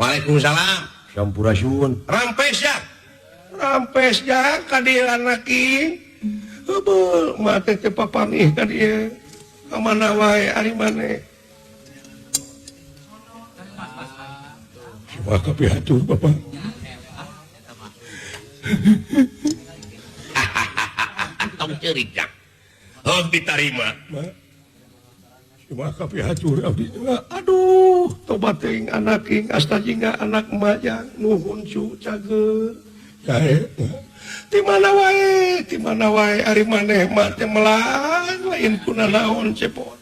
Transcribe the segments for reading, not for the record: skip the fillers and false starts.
Waalaikumsalam. Sampurasun. Rampes ya. Rampes ya ka dieu anak king. Heubeul mah teh teu papanggih ka dieu. Ka mana wae ari maneh? Wah kapihatur Bapak. Tong ceurik jak. Heuh ditarima. Cuma kapihatur abdi. Aduh, tobat teuing anak king asta jingga anak emak jang nuhun cu cager. Jae. Ti mana wae, ti mana wae ari maneh mah teh melang lain kunanaon cepot.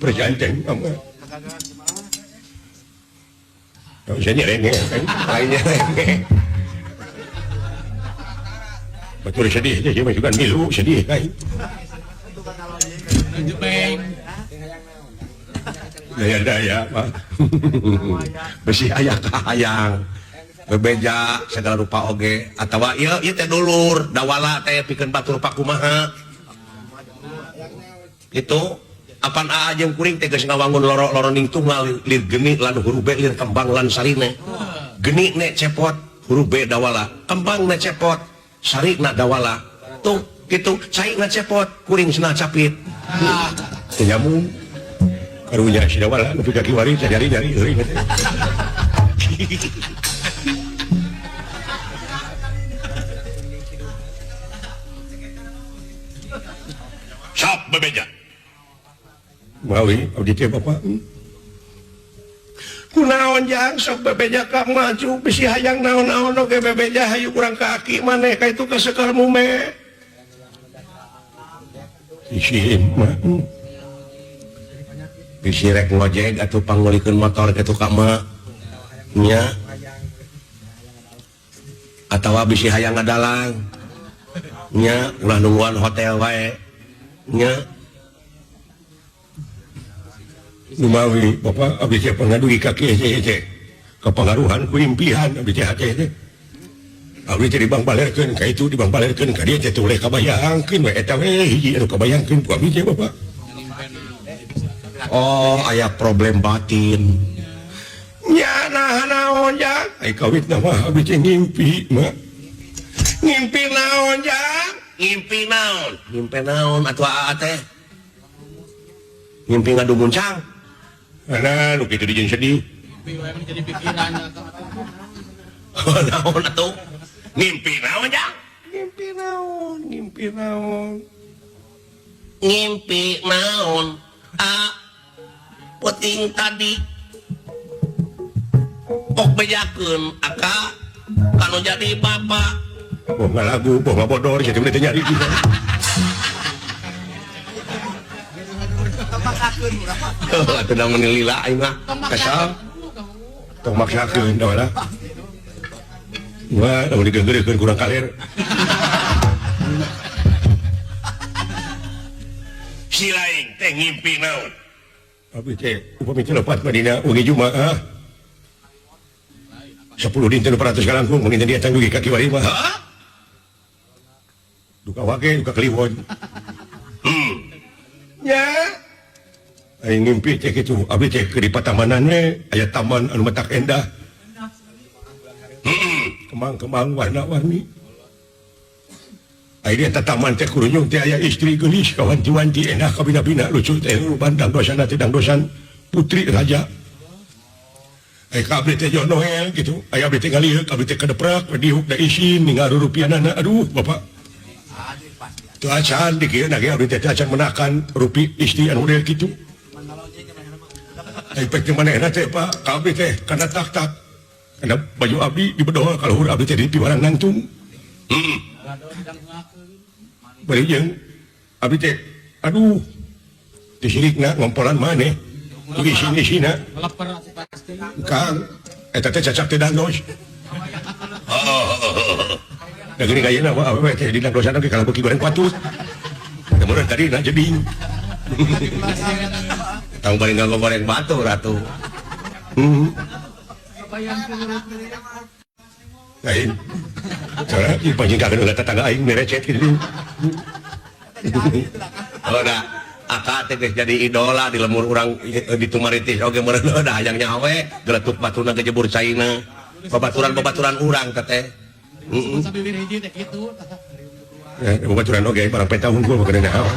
Perjanten mah. Tong bisa nyerenge kan? Lain nyerenge. Betul sedih, dia juga milu sedih kan. Daya-daya mah. Besi aya kahayang. Bebeja segala rupa oge atawa ieu ieu teh dulur dawala teh pikeun batur pakumaha. Itu apan aa jeung kuring teh geus ngawangun loro-loroning tunggal lir geni lan huruf B lir kembang lan sarine. Geni ne cepot huruf B dawala, kembang ne cepot sarina dawala. Tuh gitu cai na cepot kuring cenah capit. Teu nyambung. Karunya si dawala nu pika kiwari teh nyari-nyari euy. Sok bebeja. Mawi abdi teh Bapak. Kunaon jang sok bebeja ka maju bisi hayang naon-naon oge bebeja hayu kurang kaki maneh ka itu ka sekar mume. Isin mah. Bisi rek ngojek atuh pangulikeun motor kitu ka emak. Nya. Atawa bisi hayang ngadalang. Nya ulah nungguan hotel wae. Nya. Numawi Bapak abdi teh pangadugi ka kieu teh. Kapangaruhan ku impian abdi teh hate teh. Abdi teh dibangbalerkeun ka itu dibangbalerkeun ka dieu teh teu boleh kabayangkeun we eta we hiji anu kabayangkeun ku abdi teh Bapak. Oh, aya problem batin. Nya nah naon jang? Ai kawitna mah abdi teh ngimpi mah. Ngimpi naon jang? Ngimpi naon? Ngimpi naon atuh aa teh? Ngimpi ngadu muncang. Alah, nu kitu dijieun sedih. Naon atuh? Ngimpi naon jang? Ngimpi naon? Ngimpi naon? Ngimpi naon? A puting tadi pok bejakeun aka kanu jadi bapak. Boh ngalagu, boh ngabodor, jadi udah nyari juga. Atuh da meuni lila aing mah. Kesal. Tong maksakeun da lah. Wah, lamun digeunggeurkeun kurang kaler. Si lain teh ngimpi naon? Abdi teh upami teh lepat mah dina wengi Jumaah. 10 dinten 400 kalangkung mungkin dia tangguh ka kiwari mah. Duka wage, duka kliwon. Nya. Aing ngimpi teh kitu, abdi teh keur di patamanan we, aya taman anu matak endah. Kembang-kembang warna-warni. Aya eta taman teh kurunyung teh aya istri geulis kawanti-wanti endah kabina-bina lucu teh ruban dangdosan teh dangdosan putri raja. Aya ka abdi teh joh Noel gitu, aya abdi teh ngalieuk, abdi teh kadeprak we dihuk da isin ninggal rurupianana. Aduh, Bapak. Teu acan dikieuna ge abdi teh teu acan menakan rupi istri anu model kitu. Ai pek teh manehna teh Pak, ka abdi teh kana tak-tak. Kana baju abdi dibedol ka luhur abdi teh dipiwarang nangtung. Bari jeung abdi teh aduh disirikna ngompolan maneh. Isin-isina. Kang eta teh cacak teh dangdos. Da geuning ayeuna mah awewe teh di dangdosan oge kalau beuki goreng patut. Kemudian tadi na jeding. Tong bari nganggo goreng batu ratu. Lain. Soalnya ieu panjingkakeun ulah tetangga aing merecet kitu. Oh, dah. Aka teh geus jadi idola di lemur urang di Tumaritis oge meureun da hayang nyaho we geletuk batuna kejebur caina. Babaturan-babaturan urang teh teh. Heeh. Ya, babaturan oge barang peta unggul mah kena naon.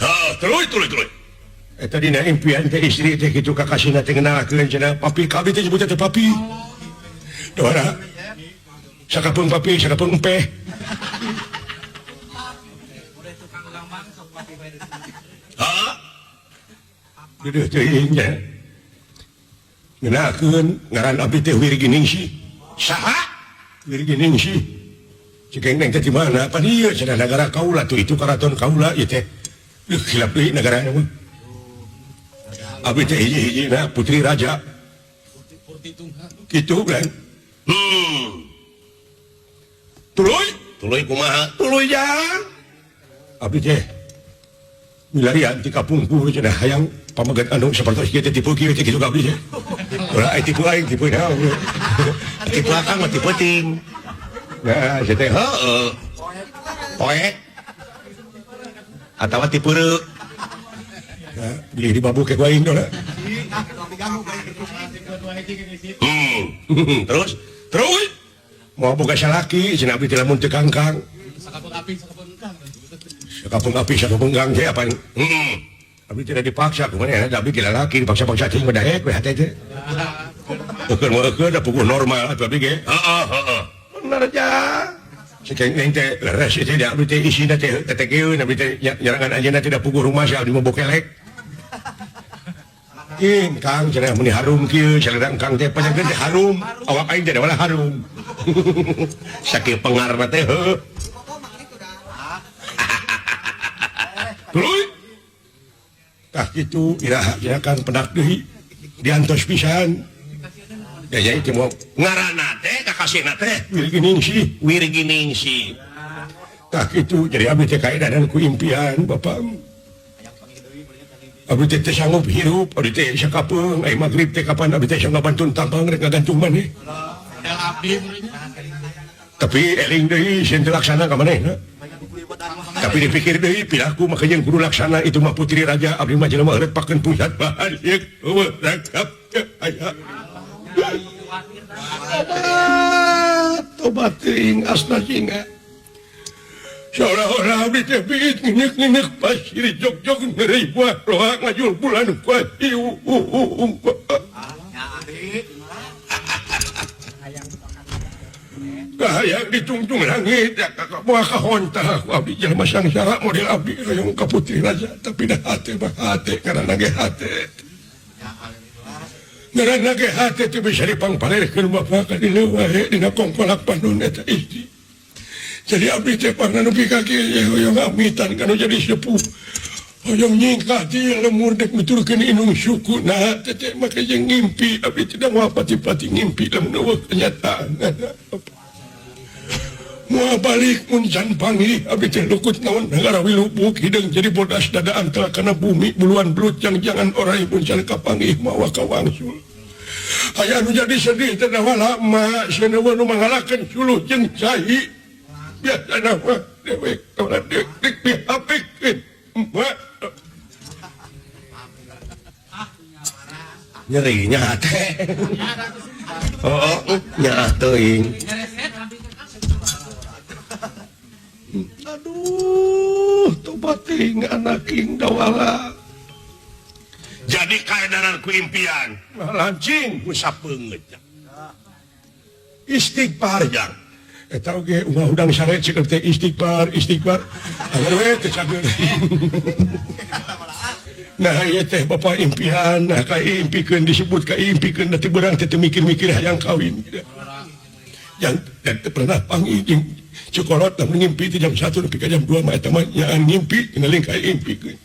Heuh, tuluy tuluy tuluy. Eta dina impian teh istri teh kitu kakasina teh ngenalakeun cenah papi kabeh teh nyebutna teh papi. Dora. Sakapeung papi, sakapeung empeh. Hah? Deudeuh teuing nya. Ngenakeun ngaran abdi teh Wirginingsih. Saha? Wirginingsih. Cek neng teh di mana? Pan ieu cenah nagara kaula tuh itu karaton kaula ieu teh. Hilap deui nagara mah. Abdi teh hiji-hijina putri raja. Kitu kan. Tuluy, tuluy kumaha? Tuluy jang. Abdi teh milarian ti kapungkur cenah hayang pamegat anu sapertos ieu teh tipu kieu teh kitu ka abdi teh. Ulah ai tipu aing tipu naon. Tipu akang mah tipu ting. Nah, sia teh heueuh. Poek. Atawa tipu reuk. Nah, beli di babu ke aing dola. Terus, terus mau boga salaki cenah abdi teh lamun teu kangkang. Sakapeung api sakapeung engkang. Sakapeung api sakapeung engkang teh apa? Abdi tidak dipaksa kumaha ya, abdi gila laki dipaksa-paksa cing mah daek we hate teh. Eukeun mah eukeun da puguh normal atuh abdi ge. Heeh, heeh. Bener jang. Cek neng teh leres teh da abdi teh isina teh tetekeun abdi teh nyarangan anjeunna teh da puguh rumah sia abdi mah bokelek. Ing kang cenah meni harum kieu cenah kang teh panjangkeun teh harum awak aing teh da harum. Sakieu pengarna teh heuh. Tuluy. Tah kitu iraha nya kang penak deui diantos pisan. Ya ya itu mau ngaranna teh kakasihna teh Wirginingsih. Wirginingsih. Tah kitu jadi abdi teh kaedanan ku impian bapak. Abdi teh sanggup hirup, abdi teh sakapeung, ai magrib teh kapan abdi teh sanggup bantun tambang rek ngagantung maneh. Tapi eling deui sieun teu laksana ka manehna. Tapi dipikir deui pilaku mah jeung kudu laksana itu mah putri raja abdi mah jelema eureut pakeun pusat bahan ieu eueuh rangkap teu aya. Tobat, tobat teuing asna singa. Seolah-olah abdi teh biit nginek-nginek pasir jog-jog neureuy buah roa ngajul bulan kuat iu. Kahayang ditungtung langit ya kakak buah kahontah aku abdi jelema sangsara model abdi hoyong ka putri raja tapi dah hate mah hate karena ge hate. Ngaranna ge hate teu bisa dipangpalerkeun bapak ka dieu wae dina kongkolak panun eta istri. Jadi abdi teh pangna nepi ka kieu hoyong amitan kana jadi sepuh. Hoyong nyingkah di lemur dek nuturkeun inung suku nah teh teh make jeung ngimpi abdi teh moal pati-pati ngimpi lamun eueuh kenyataan. Moal balik mun can panggih abdi teh lukut naon nagara wilupuk hideung jadi bodas dada antara kana bumi buluan belut jang-jangan orai mun can kapanggih mawa kawangsul. Aya nu jadi sedih teh lama sieun nu mangalakeun suluh jeung cai. Biasana mah dewek ulah dek dihapikeun. Nyeri nya teh. Oh, nya teuing. Aduh, tobat teuing anak ing dawala. Jadi kaedaran ku impian. Lancing ku sapeungeut. Istighfar jang. Eta oge ungah udang sare cek teh istighfar, istighfar. Agar we teh cageun. Nah ieu teh bapa impian, nah ka impikeun disebut ka impikeun da teu beurang teh mikir-mikir hayang kawin. Yang dan teu pernah panggih jeung cokolot lamun ngimpi teh jam 1 nepi ka jam 2 mah eta mah nyaan ngimpi ngeling ka impikeun.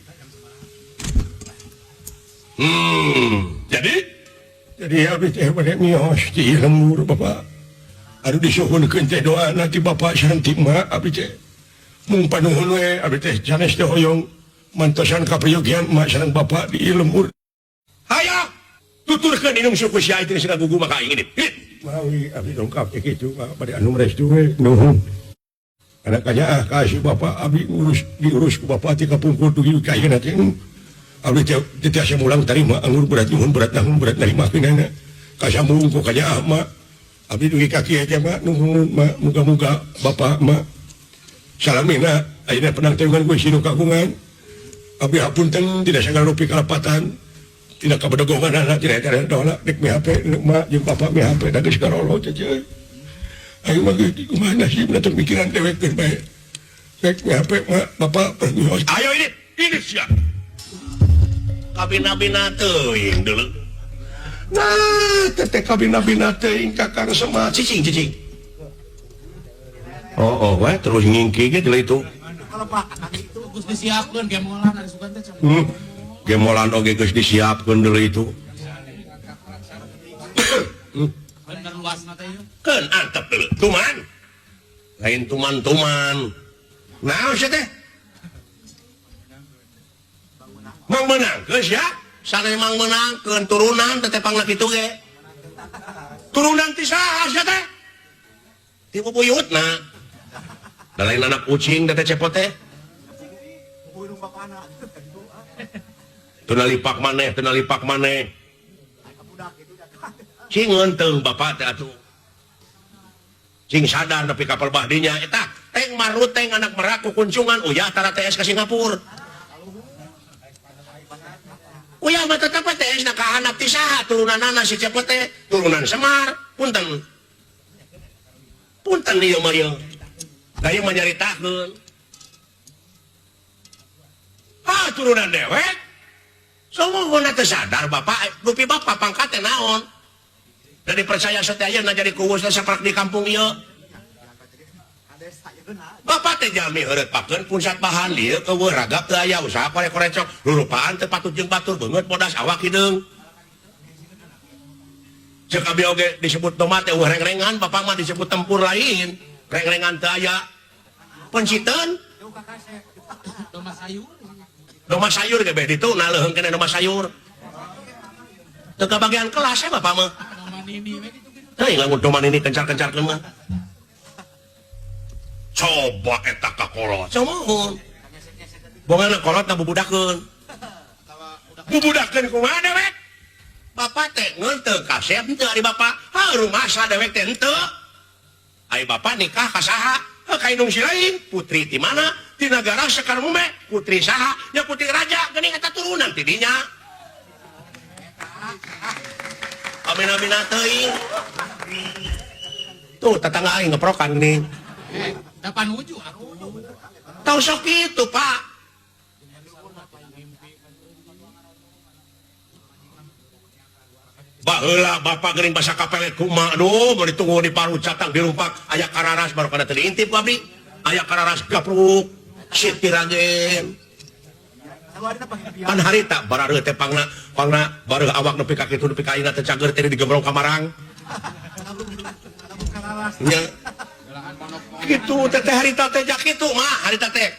Jadi abdi teh bade mios di lembur bapak. Aduh disuhunkeun teh doa nanti bapak sareng ti emak abdi teh. Mung panuhun we abdi teh sanes teh hoyong mantosan kaprayogian emak sareng bapak di lembur. Hayo tuturkeun inung suku sia teh sina gugu maka aing ini. Mawi abdi dongkap teh kitu bade anu restu we nuhun. Anak kanyaah ka si bapak abdi ngurus diurus ku bapak ti kapungkur dugi ka ayeuna teh. Abdi teu tiasa mulang tarima anggur berat nyuhun berat nanggung berat narimakeunana. Kasambung ku kanyaah mah. Abdi dugi ka kieu teh mah nuhun mah muga-muga bapak mah salamina ayeuna penang teugan ku sinu kagungan. Abdi hapunten tidak sagala rupi kalepatan. Tidak kabedogongan anak tidak ada dola dek mi HP mah jeung bapak mi HP da geus karolo teh. Ayo mah kumaha nasibna teh pikiran dewek geus bae. Dek mi HP mah bapak permios. Ayo ini sia. Kabina-bina teuing deuleu. Nah, teteh kabina-bina teuing Kakang Semar cicing cicing. Oh, weh terus ngingki ge deuleu itu. Geus disiapkeun gemolan ari sugan teh. Gemolan oge geus disiapkeun deuleu itu. Bener luasna teh ieu. Keun antep deuleu. Tuman. Lain tuman-tuman. Naon sia teh? Mang meunang geus ya. Sare mang meunangkeun turunan teh pangna kitu ge. Turunan ti saha sia teh? Ti bubuyutna. Da lain anak kucing teh cepot teh. Teu nalipak maneh, teu nalipak maneh. Cing ngeunteng bapak teh atuh. Cing sadar nepi ka palebah dinya eta teng maruteng anak merak ku kuncungan uyah tara TS ka Singapura. Uyah mah tetep TS na ka anak ti saha turunanana si cepot teh, turunan Semar, punten. Punten ieu mah ieu. Da ieu mah nyaritakeun. Ah turunan dewek. Sungguh teu sadar bapak, rupi bapak pangkat teh naon? Da dipercaya sateu ayeuna jadi kuwus teh saprak di kampung ieu. Bapak teh jalmi heureut pakeun punsat bahan ieu keueuh ragap teu aya usaha korek-korecok, rurupaan teu patut jeung batur beungeut bodas awak hideung. Ceuk abi oge disebut tomat teh eueuh rengrengan, bapak mah disebut tempur lain. Rengrengan teu aya. Penciteun. Domba sayur. Domba sayur ge beh ditu na leuheung keneh domba sayur. Teu kabagian kelas ya bapak mah. Heuh lamun domba nini kencar-kencarkeun mah. Coba eta ka kolot. Sumuhun. Bongana kolot na bubudakeun. Bubudakeun kumaha dewek? Bapak teh ngeunteung kasep henteu ari bapak. Ha rumasa dewek teh henteu. Ai bapak nikah ka saha? Heuh ka indung si lain, putri ti mana? Ti nagara Sekar Mume, putri saha? Nya putri raja geuning eta turunan ti dinya. Amina-amina teuing. Tuh tetangga aing ngeprokan geuning. Dapan wuju atuh. Tau sok kitu, Pak. Baheula bapak geuning basa kapelet kumaha aduh mun ditunggu di paru catang dirumpak aya kararas baru kana teu diintip ku abdi. Aya kararas gapruk siti ragen. Pan harita barareuh teh pangna pangna bareuh awak nepi ka kitu nepi ka ayeuna teh cager teh digembrong ka marang. Nya kitu teh harita teh jak kitu mah harita teh.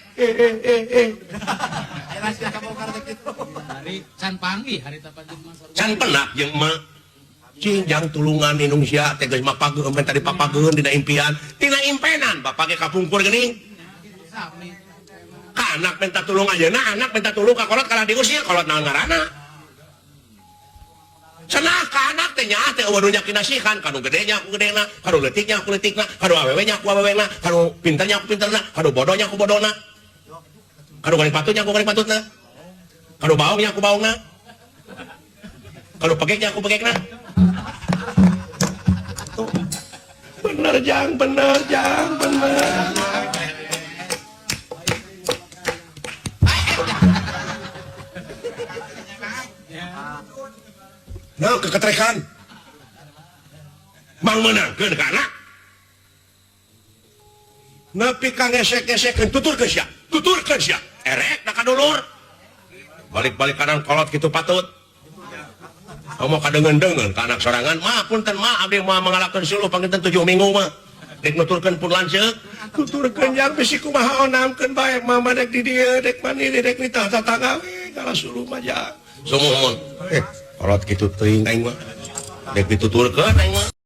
Hari can panggih harita panjang mah sarua. Can penak jeung mah. Cing jang tulungan indung sia teh geus mapageun tadi papageun dina impian, tina impenan bapak ge kapungkur geuning. Ka anak minta tulung ayeuna, anak minta tulung ka kolot kalah diusir, kolot naon ngaranna? Cenah ka anak teh nyaah teh eueuh nu nyakinasihan, ka nu gede nya ku gedena, ka nu leutik nya ku leutikna, ka nu awewe nya ku awewena, ka nu pinter nya ku pinterna, ka nu bodoh nya ku bodona. Ka nu goreng patut nya ku goreng patutna. Ka nu baong nya ku baongna. Ka nu pegek nya ku pegekna. Tuh. Bener jang, bener jang, bener. Nah, keketrekan. Mang meunangkeun ka anak. Nepi ka ngesek-ngesekeun tuturkeun sia, tuturkeun sia. Erek da ka dulur. Balik-balik kanan kolot kitu patut. Komo kadeungeun-deungeun ka anak sorangan, mah punten mah abdi moal mangalakeun suluh panginten 7 minggu mah. Dek nuturkeun pun lanceuk, tuturkeun jang bisi kumaha onamkeun bae mama dek di dieu dek maniri dek nitah tatangga we kalah suluh mah jang. Sumuhun. Kolot kitu teuing aing mah. Dek dituturkeun aing mah.